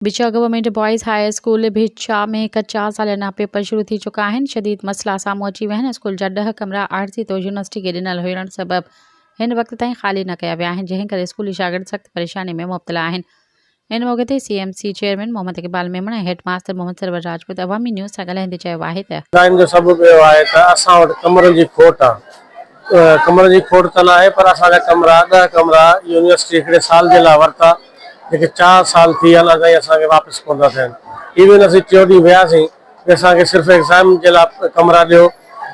Bhachau government boys high school Bhachau ۾ ڪچا ساليانا paper شروع ٿي چڪا آهن، شديد مسئلا سامهون اچي ويا آهن، اسڪول جا ڏهه ڪمرا عارضي طور يونيورسٽي کي ڏنل هئڻ سبب هن وقت تائين خالي نه ڪيا ويا آهن، جنهن ڪري اسڪولي شاگرد سخت پريشاني ۾ مبتلا آهن. ان موقعي تي C M C chairman Muhammad Iqbal Memon ۽ head master Muhammad Sarwar Rajput Awami news سان ڳالهائيندي چيو آهي ته. ان جو سبب اهو آهي ته اسان وٽ ڪمرن جي کوٽ آهي، ڪمرن جي کوٽ ته ناهي پر اسان جا ڪمرا ڏهه ڪمرا يونيورسٽي هڪڙي سال جي لاء ورتا، جيڪي چار سال ٿي ويا آهن اڃا تائين اسان کي واپس ڪونه ٿا ٿين. ايون اسين ٽيون ڏينهن وياسين ته اسان کي صرف ايگزام جي لاء ڪمرا ڏيو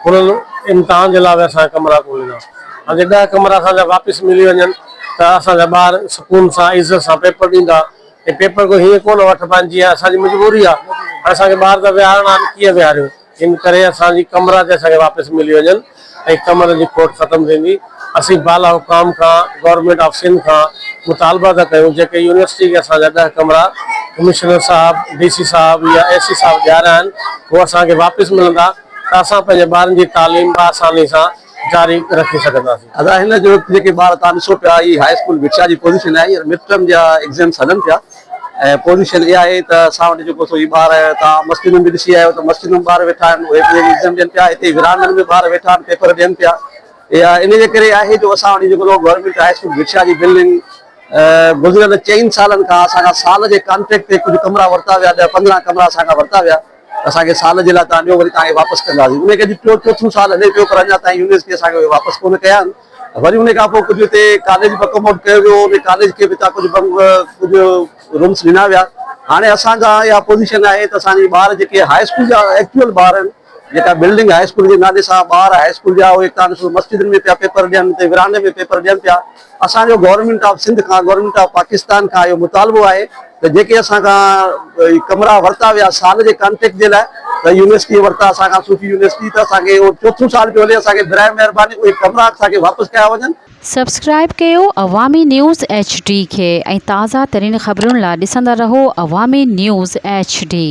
هنن امتحان جي لاء به اسان کي ڪمرا ڪونه ڏنا. هاڻ جي ڏهه ڪمرا اسان جا واپس ملي وڃن ته اسان جا ٻار سڪون سان عزت سان پيپر ڏيندا ۽ پيپر ڪو هيئن ڪونه وٺبا آهن جيئن اسان جي مجبوري آهي هاڻ اسان کي ٻار ته ويهارڻا آهن ڪيئن ويهاريون. ان ڪري اسان جي ڪمرا تي اسان کي واپس ملي وڃن ۽ ڪمرن جي کوٽ ختم ٿيندي. اسين بالا حڪام کان گورنمينٽ آف سنڌ کان مطالبا ٿا ڪيون جيڪي يونيورسٽي کي اسان جا ڏهه ڪمرا ڪمشنر صاحب، ڊي سي صاحب يا اي سي صاحب ڏياريا آهن هو اسان کي واپس ملندا ته اسان پنهنجي ٻارن جي تعليم بآساني سان جاري رکي سگهنداسين. ادا هن جو جيڪي ٻار تان ڏسو پيا هي هاء اسڪول ڀٽشاهه جي پوزيشن آهي هينئر مڊ ٽرم جا ايگزامس هلن پيا ۽ پوزيشن اها آهي ته اسان وٽ جيڪو سو هي ٻار تان مسجدن ۾ ڏسي آيا آهيو ته مسجدن ۾ ٻار ويٺا آهن اهي به ايگزام ڏين پيا هتي ورانڊن ۾ ٻار ويٺا آهن پيپر ڏين پيا اها ان جي ڪري آهي جو اسان وٽ جيڪو گورنمينٽ هاء اسڪول ڀٽشاهه جي بلڊنگ گذريل چئن سالن کان اسان کان سال جي ڪانٽريڪٽ تي ڪجهه ڪمرا ورتا ويا ڏهه 15 ڪمرا اسان کان ورتا ويا اسان کي سال جي لاء توهان ڏيو وري توهان کي واپس ڪنداسين. ان کي اڄ ٽيون چوٿون سال هلي پيو پر اڃا تائين يونيورسٽي اسان کي اهي واپس ڪونه ڪيا آهن. وري ان کان پوء ڪجهه هتي ڪاليج به اڪوموڊ ڪيو ويو ان ڪاليج کي به هتان ڪجهه ڪجهه رومس ڏنا ويا. هاڻي اسان جا اها پوزيشن آهي ته اسان جي ٻار جيڪي هاء اسڪول جا ايڪچوئل ٻار آهن جيڪا بلڊنگ هاء اسڪول جي نالي سان ٻار هاء اسڪول جا اهي تان ڏسو مسجدن ۾ پيا پيپر ڏين هتي ورانڊي ۾ پيپر ڏين پيا. اسان جو گورنمينٽ آف سنڌ کان گورنمينٽ آف پاڪستان کان اهو مطالبو آهي ته جيڪي اسان کان ڪمرا ورتا ويا سال جي ڪانٽريڪٽ جي لاء ته يونيورسٽي ورتا اسان کان صوفي يونيورسٽي ته اسان کي اهو چوٿون سال پيو هلي اسان کي براء مهرباني اهي ڪمرا اسان کي واپس ڪيا وڃن. سبسڪرائيب ڪيو عوامي نيوز ايڇ ڊي کي ۽ تازه ترين خبرن لا ڏسندا رهو عوامي نيوز ايڇ ڊي.